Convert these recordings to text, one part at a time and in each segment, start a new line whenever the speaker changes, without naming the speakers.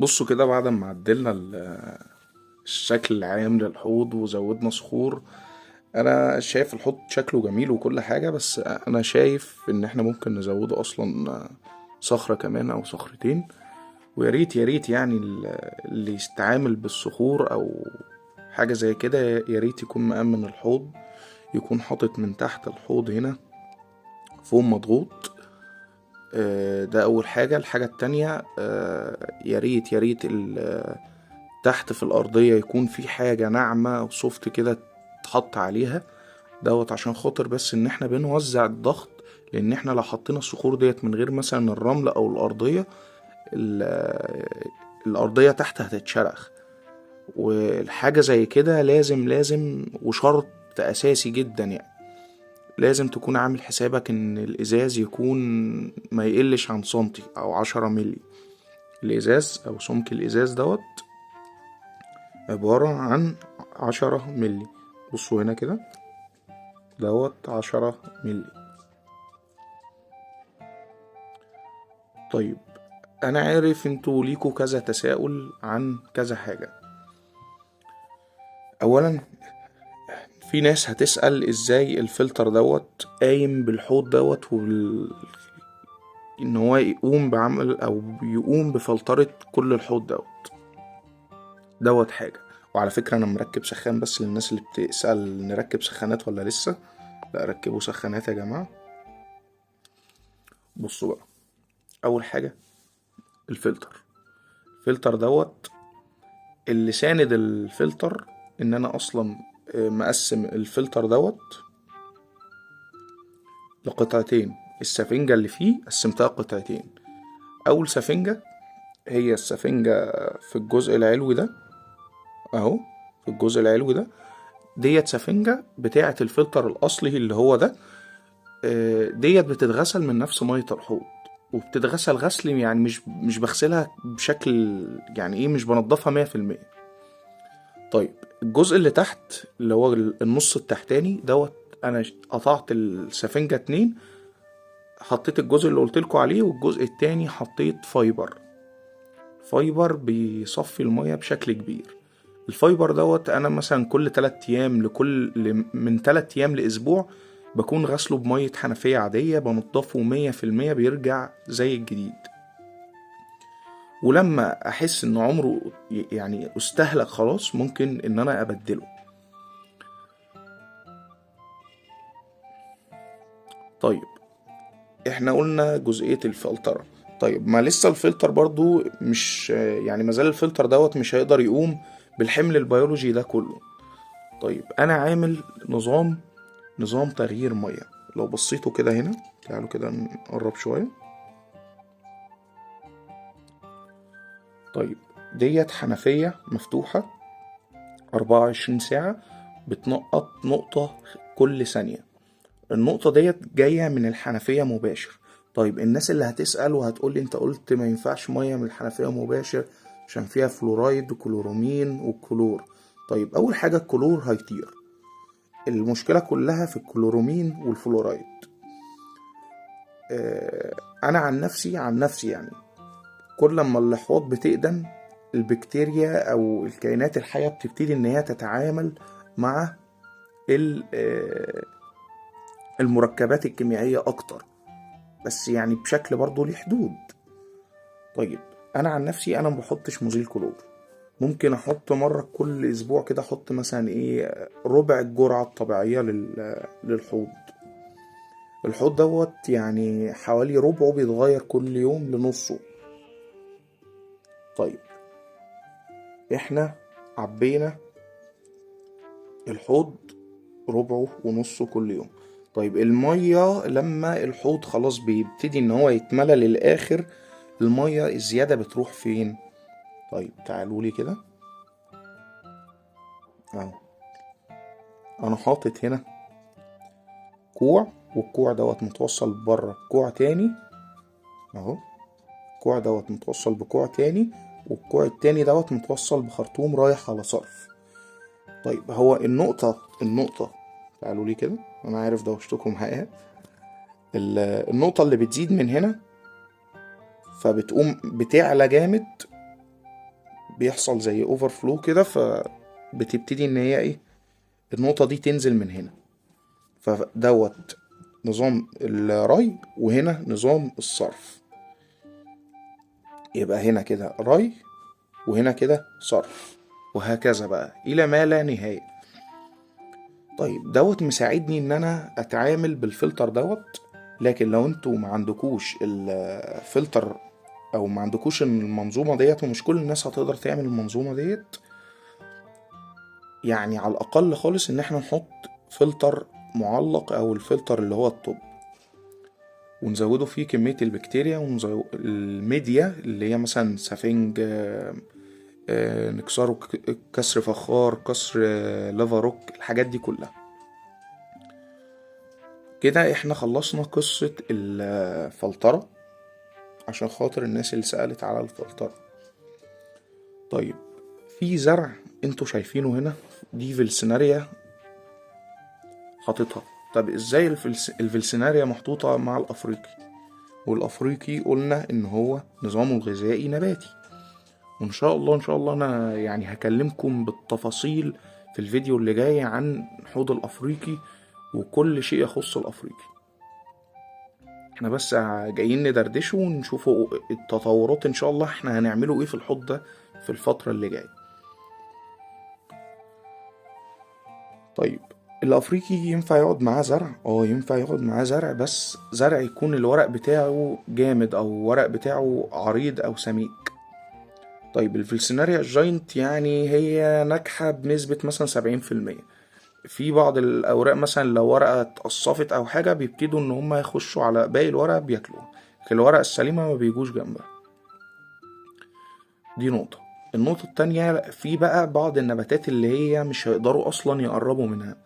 بصوا كده، بعد ما عدلنا الشكل العام للحوض وزودنا صخور، انا شايف الحوض شكله جميل وكل حاجة، بس انا شايف ان احنا ممكن نزوده اصلا صخرة كمان او صخرتين. ويا ريت يا ريت يعني اللي يستعامل بالصخور او حاجة زي كده يا ريت يكون مأمن الحوض، يكون حاطط من تحت الحوض هنا فوم مضغوط. ده اول حاجة. الحاجة التانية، يا ريت يا ريت تحت في الارضية يكون في حاجة ناعمة او soft كده تحط عليها دوت، عشان خاطر بس ان احنا بنوزع الضغط، لان احنا لو حطينا الصخور ديت من غير مثلا الرمل او الارضية، الارضية تحت هتتشرخ. والحاجة زي كده لازم لازم وشرط اساسي جدا، يعني لازم تكون عامل حسابك ان الازاز يكون ما يقلش عن سنتي او 10 ملي. الازاز او سمك الازاز دوت عبارة عن 10 ملي. بصوا هنا كده دوت 10 ملي. طيب انا عارف انتوا ليكوا كذا تساؤل عن كذا حاجة. اولا في ناس هتسأل ازاي الفلتر دوت قايم بالحوض دوت ان هو يقوم بعمل او يقوم بفلترة كل الحوض دوت حاجة. وعلى فكرة انا مركب سخان، بس للناس اللي بتسأل نركب سخانات ولا لسه، لا ركبوا سخانات يا جماعة. بصوا بقى، اول حاجة الفلتر دوت اللي ساند الفلتر ان انا اصلا مقسم الفلتر دوت لقطعتين. السفنجة اللي فيه قسمتها قطعتين. اول سفنجة هي السفنجة في الجزء العلوي ده اهو، في الجزء العلوي ده ديت سفنجة بتاعة الفلتر الاصلي اللي هو ده. ديت بتتغسل من نفس مية الحوض، وبتتغسل غسل يعني مش بغسلها بشكل يعني ايه، مش بنضفها 100%. طيب الجزء اللي تحت اللي هو النص التحتاني دوت انا قطعت السفنجة 2، حطيت الجزء اللي قلتلكوا عليه، والجزء التاني حطيت fiber. fiber بيصفي المية بشكل كبير. ال fiber دوت انا مثلا كل 3 ايام من 3 ايام لاسبوع بكون غسله بمية حنفية عادية، بنضفه 100%، بيرجع زي الجديد. ولما احس ان عمره يعني استهلك خلاص ممكن ان انا ابدله. طيب احنا قلنا جزئية الفلترة. طيب ما لسه الفلتر برضو مش يعني مازال الفلتر دوت مش هيقدر يقوم بالحمل البيولوجي ده كله. طيب انا عامل نظام تغيير مية. لو بصيتوا كده هنا، تعالوا كده نقرب شوية. طيب ديت حنفية مفتوحة 24 ساعة، بتنقط نقطة كل ثانية. النقطة ديت جاية من الحنفية مباشر. طيب الناس اللي هتسأل وهتقولي انت قلت ما ينفعش مية من الحنفية مباشر عشان فيها فلورايد وكلورومين والكلور. طيب اول حاجة الكلور هيطير، المشكلة كلها في الكلورومين والفلورايد. انا عن نفسي يعني كل ما اللحوض بتقدم البكتيريا او الكائنات الحية بتبتدي ان هي تتعامل مع المركبات الكيميائية اكتر، بس يعني بشكل برضو ليه حدود. طيب انا عن نفسي انا ما بحطش مزيل كلور، ممكن احط مرة كل اسبوع كده، احط مثلا ايه ربع الجرعة الطبيعية للحوض. الحوض دوت يعني حوالي ربعه بيتغير كل يوم لنصه. طيب احنا عبينا الحوض ربعه ونصه كل يوم. طيب المية لما الحوض خلاص بيبتدي ان هو يتملى للاخر، المية الزيادة بتروح فين؟ طيب تعالوا لي كده اهو، انا حاطط هنا كوع، والكوع دوت متوصل بره بكوع تاني اهو، الكوع دوت متوصل بكوع تاني، والكوع التاني دوت متوصل بخرطوم رايح على صرف. طيب هو النقطة تعالوا لي كده، انا عارف دوشتكم حقيقة. النقطة اللي بتزيد من هنا فبتقوم بتعلى جامد، بيحصل زي overflow كده، فبتبتدي ان هي ايه النقطة دي تنزل من هنا. فدوت نظام الري، وهنا نظام الصرف. يبقى هنا كده ري وهنا كده صرف، وهكذا بقى الى ما لا نهاية. طيب دوت مساعدني ان انا اتعامل بالفلتر دوت. لكن لو انتوا ما عندكوش الفلتر او ما عندكوش المنظومة ديت، ومش كل الناس هتقدر تعمل المنظومة ديت، يعني على الاقل خالص ان احنا نحط فلتر معلق او الفلتر اللي هو ال top، ونزوده فيه كمية البكتيريا الميديا اللي هي مثلا سفنج، نكسره كسر فخار، كسر lava rock، الحاجات دي كلها. كده احنا خلصنا قصة الفلترة عشان خاطر الناس اللي سألت على الفلترة. طيب في زرع انتوا شايفينه هنا، دي vallisneria حاططها. طب ازاي ال vallisneria محطوطة مع الافريقي؟ والافريقي قلنا ان هو نظامه الغذائي نباتي، وان شاء الله ان شاء الله انا يعني هكلمكم بالتفاصيل في الفيديو اللي جاي عن حوض الافريقي وكل شيء يخص الافريقي. احنا بس جايين ندردشه ونشوفوا التطورات ان شاء الله احنا هنعمله ايه في الحوض ده في الفترة اللي جاية. طيب الافريقي ينفع يقعد معاه زرع؟ ينفع يقعد معاه زرع، بس زرع يكون الورق بتاعه جامد او ورق بتاعه عريض او سميك. طيب ال vallisneria ال giant يعني هي ناجحة بنسبة مثلا 70%. في بعض الأوراق مثلا لو ورقة اتقصفت أو حاجة بيبتدوا إن هما يخشوا على باقي الورقة بياكلوها، لكن الورقة السليمة ما بيجوش جنبها. دي نقطة. النقطة التانية في بقى بعض النباتات اللي هي مش هيقدروا أصلا يقربوا منها،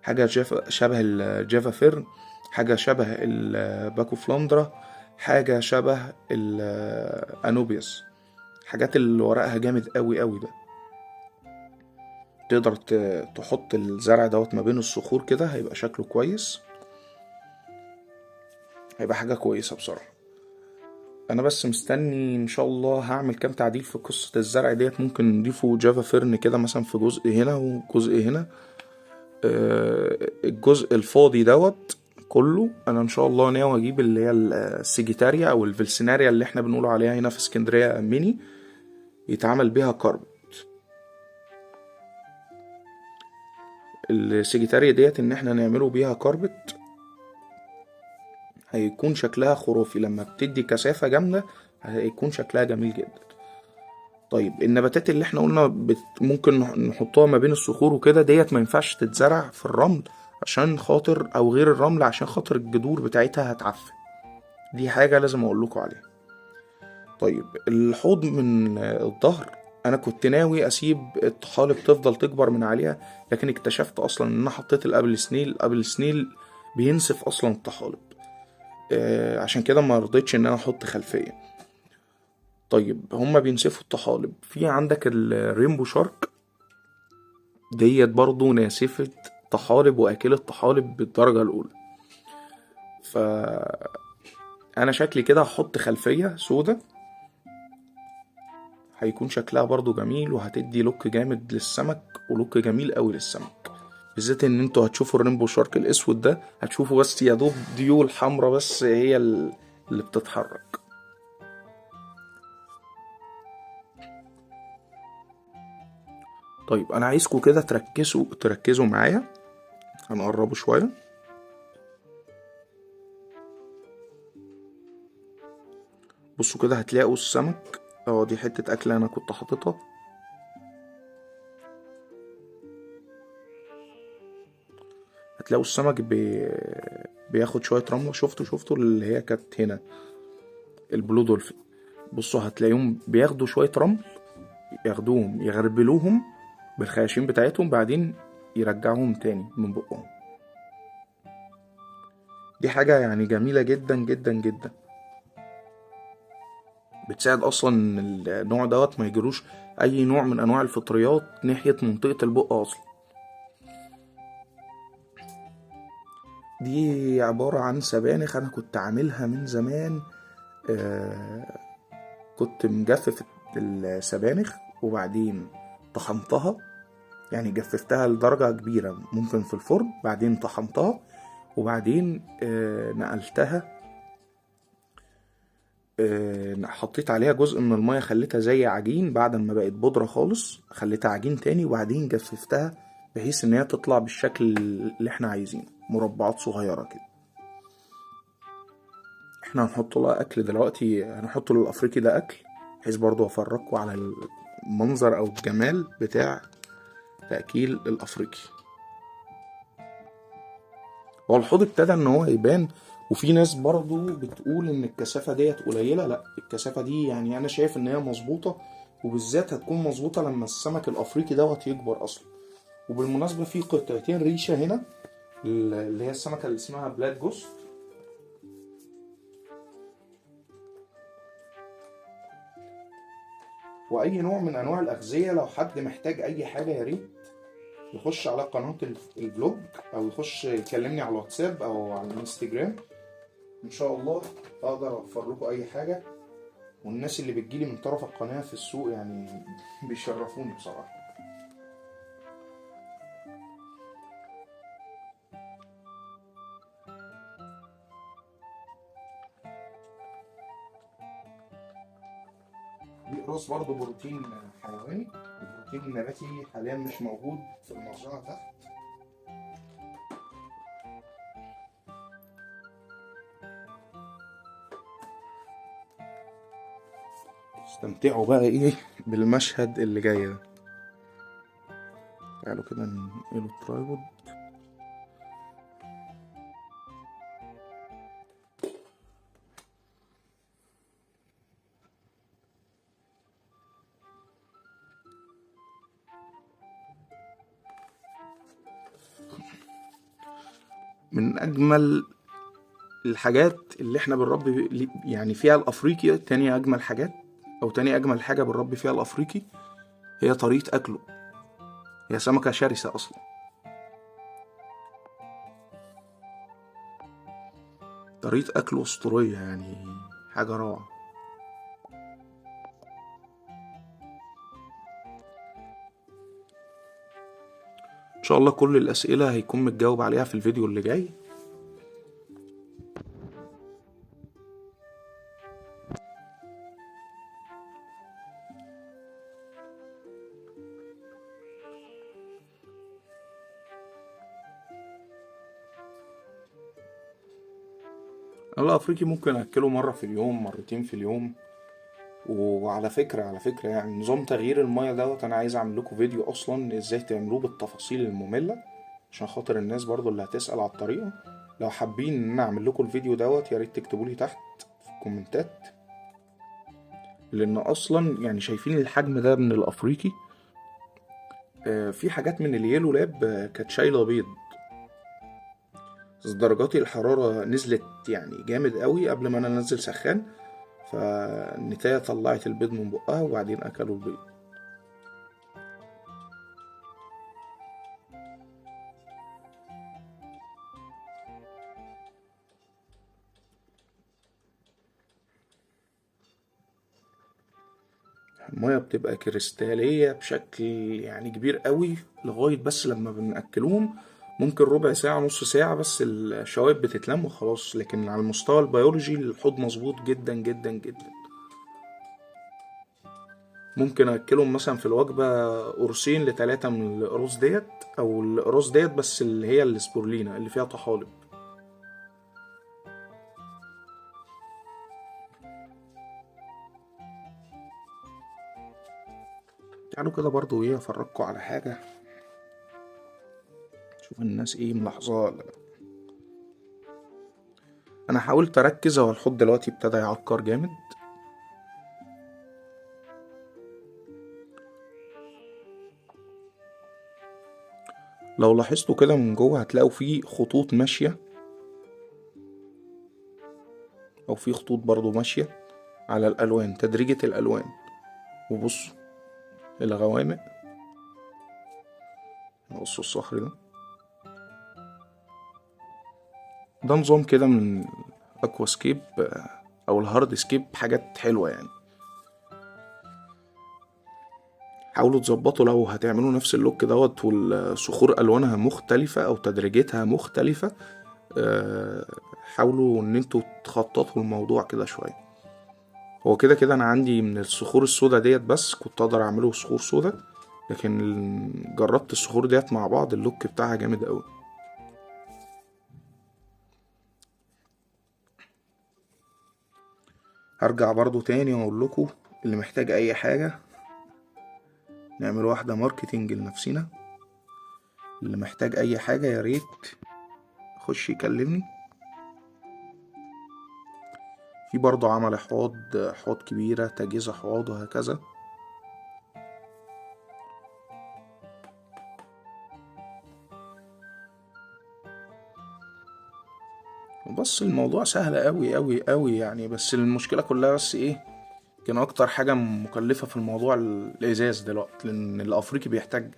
حاجة شبه ال Java fern، حاجة شبه ال Bucephalandra، حاجة شبه ال Anubias، حاجات اللي ورقها جامد قوي قوي ده. تقدر تحط الزرع دوت ما بين الصخور كده، هيبقى شكله كويس، هيبقى حاجة كويسة بصراحة. انا بس مستني ان شاء الله هعمل كام تعديل في قصة الزرع ديت، ممكن نضيفه Java fern كده مثلا في جزء هنا وجزء هنا. الجزء الفاضي دوت كله انا ان شاء الله ناوي اجيب اللي هي ال Sagittaria او ال Vallisneria اللي احنا بنقول عليها هنا في اسكندرية ميني، يتعمل بيها carpet. ال Sagittaria ديت ان احنا نعمله بيها carpet هيكون شكلها خرافي، لما بتدي كثافة جامدة هيكون شكلها جميل جدا. طيب النباتات اللي احنا قلنا ممكن نحطها ما بين الصخور وكده ديت ما ينفعش تتزرع في الرمل عشان خاطر، او غير الرمل عشان خاطر الجذور بتاعتها هتعفن. دي حاجة لازم اقول لكم عليها. طيب الحوض من الظهر انا كنت ناوي اسيب الطحالب تفضل تكبر من عليها، لكن اكتشفت اصلا ان انا حطيت ال apple snail. ال apple snail بينسف اصلا الطحالب، عشان كده ما رضيتش ان انا احط خلفية. طيب هما بينسفوا الطحالب. في عندك ال rainbow shark ديت برضو ناسفة طحالب واكلة طحالب بالدرجة الاولى. ف انا شكلي كده هحط خلفية سودة، هيكون شكلها برضو جميل وهتدي look جامد للسمك و look جميل قوي للسمك، بالذات ان انتوا هتشوفوا ال rainbow shark الاسود ده هتشوفوا بس يا دوب ديول حمرا بس هي اللي بتتحرك. طيب انا عايزكم كده تركزوا معايا، هنقربه شوية. بصوا كده هتلاقوا السمك، دي حتة اكلة انا كنت حاططها. هتلاقوا السمك بياخد شوية رملة. شفتوا اللي هي كانت هنا ال blue dolphin. بصوا هتلاقيهم بياخدوا شوية رمل، ياخدوهم يغربلوهم بالخياشيم بتاعتهم، بعدين يرجعوهم تاني من بقهم. دي حاجة يعني جميلة جدا جدا جدا، بتساعد اصلا النوع دوت ما يجروش اي نوع من انواع الفطريات ناحية منطقة البق اصلا. دي عبارة عن سبانخ انا كنت عاملها من زمان، كنت مجفف السبانخ وبعدين طحنتها، يعني جففتها لدرجة كبيرة ممكن في الفرن، بعدين طحنتها، وبعدين نقلتها، حطيت عليها جزء من المية، خليتها زي عجين بعد ما بقت بودرة خالص، خليتها عجين تاني، وبعدين جففتها بحيث ان هي تطلع بالشكل اللي احنا عايزينه، مربعات صغيرة كده. احنا هنحط لها اكل دلوقتي، هنحط للافريقي ده اكل بحيث برضو افرجكم على المنظر او الجمال بتاع تأكيل الافريقي. هو الحوض ابتدى ان هو يبان، وفي ناس برضو بتقول ان الكثافة ديت قليلة. لا، الكثافة دي يعني انا شايف ان هي مظبوطة، وبالذات هتكون مظبوطة لما السمك الافريقي دوت يكبر اصلا. وبالمناسبة في قطعتين ريشة هنا اللي هي السمكة اللي اسمها black ghost. واي نوع من انواع الاغذية، لو حد محتاج اي حاجة يا ريت يخش على قناة ال vlog، او يخش يكلمني على الواتساب او على الانستجرام، ان شاء الله اقدر اوفر لكم اي حاجة. والناس اللي بتجيلي من طرف القناة في السوق يعني بيشرفوني بصراحة. دي قراص برضه بروتين حيواني، البروتين النباتي حاليا مش موجود في المزرعة تحت. استمتعوا بقى ايه بالمشهد اللي جاي ده. تعالوا كده ننقلوا الترايبود. من اجمل الحاجات اللي احنا بنربي يعني فيها الافريقي، تاني اجمل حاجات او تاني اجمل حاجة بنربي فيها الافريقي هي طريقه اكله. هي سمكة شرسة اصلا. طريقه اكله اسطورية، يعني حاجة روعه. ان شاء الله كل الاسئلة هيكون متجاوب عليها في الفيديو اللي جاي. الافريقي ممكن اكله مرة في اليوم، مرتين في اليوم. وعلى فكرة على فكرة يعني نظام تغيير المية دوت انا عايز اعمل لكم فيديو اصلا ازاي تعملوه بالتفاصيل المملة، عشان خاطر الناس برضو اللي هتسأل على الطريقة. لو حابين ان انا اعمل لكم الفيديو دوت يا ريت تكتبوا لي تحت في الكومنتات، لان اصلا يعني شايفين الحجم ده من الافريقي. في حاجات من ال yellow lab كانت شايلة بيض، بس درجات الحرارة نزلت يعني جامد قوي قبل ما انا انزل سخان، فالنتاية طلعت البيض من بقها وبعدين اكلوا البيض. المية بتبقى كريستالية بشكل يعني كبير قوي لغاية بس لما بنأكلوهم ممكن ربع ساعة نص ساعة بس الشوائب بتتلم وخلاص. لكن على المستوى البيولوجي الحوض مظبوط جدا جدا جدا. ممكن اكلهم مثلا في الوجبة قرصين لتلاتة من القروص ديت، او القروص ديت بس اللي هي السبورلينا اللي فيها طحالب. تعالوا كده برضو ايه افرجكوا على حاجة، شوف الناس ايه ملاحظة ولا لا. انا حاولت اركز، هو الحوض دلوقتي ابتدى يعكر جامد. لو لاحظتوا كده من جوه هتلاقوا فيه خطوط ماشية، او فيه خطوط برضو ماشية على الالوان، تدريجة الالوان. وبصوا الغوامق، بصوا الصخر ده، ده نظام كده من aquascape او ال hardscape، حاجات حلوة يعني. حاولوا تظبطوا لو هتعملوا نفس ال look دوت والصخور الوانها مختلفة او تدريجتها مختلفة، حاولوا ان انتوا تخططوا الموضوع كده شوية. هو كده كده انا عندي من الصخور السوداء ديت، بس كنت اقدر اعمله صخور سوداء، لكن جربت الصخور ديت مع بعض ال look بتاعها جامد قوي. هرجع برضو تاني واقول لكم اللي محتاج اي حاجة نعمل واحدة marketing لنفسنا، اللي محتاج اي حاجة يا ريت يخش يكلمني. في برضو عمل حوض، حوض كبيرة، تجهيز حوض وهكذا. بس الموضوع سهل قوي قوي قوي يعني، بس المشكلة كلها بس ايه، كان اكتر حاجة مكلفة في الموضوع الازاز دلوقتي، لان الافريقي بيحتاج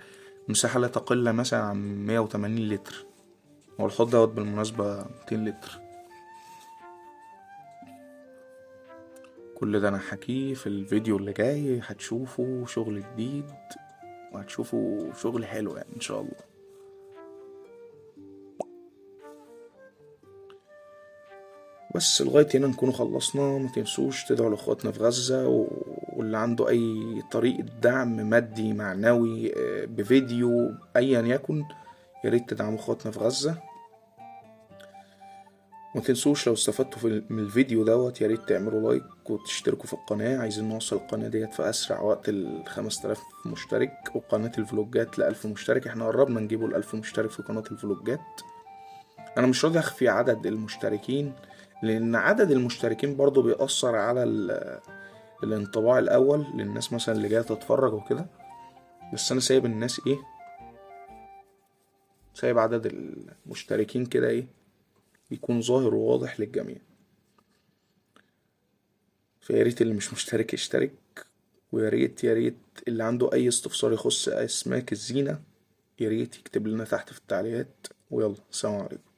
مساحة لا تقل مثلا عن 180 لتر، هو الحوض دوت بالمناسبة 200 لتر. كل ده انا حكيه في الفيديو اللي جاي، هتشوفوا شغل جديد وهتشوفوا شغل حلو يعني ان شاء الله. بس لغاية هنا نكون خلصنا. ما تنسوش تدعوا لاخواتنا في غزة، واللي عنده اي طريقة دعم مادي معنوي بفيديو ايا يكن، يا ريت تدعموا اخواتنا في غزة. ما تنسوش لو استفدتوا من الفيديو دوت يا ريت تعملوا like وتشتركوا في القناة، عايزين نوصل القناة ديت في اسرع وقت ال 5000 مشترك، وقناة الفلوجات ل 1000 مشترك. احنا قربنا نجيبوا ال 1000 مشترك في قناة الفلوجات. انا مش راضي اخفي عدد المشتركين، لان عدد المشتركين برضو بيأثر على الانطباع الاول للناس مثلا اللي جايه تتفرج وكده، بس انا سايب الناس ايه، سايب عدد المشتركين كده ايه يكون ظاهر وواضح للجميع. فيا ريت اللي مش مشترك يشترك، ويا ريت يا ريت اللي عنده اي استفسار يخص اسماك الزينة يا ريت يكتب لنا تحت في التعليقات. ويلا سلام عليكم.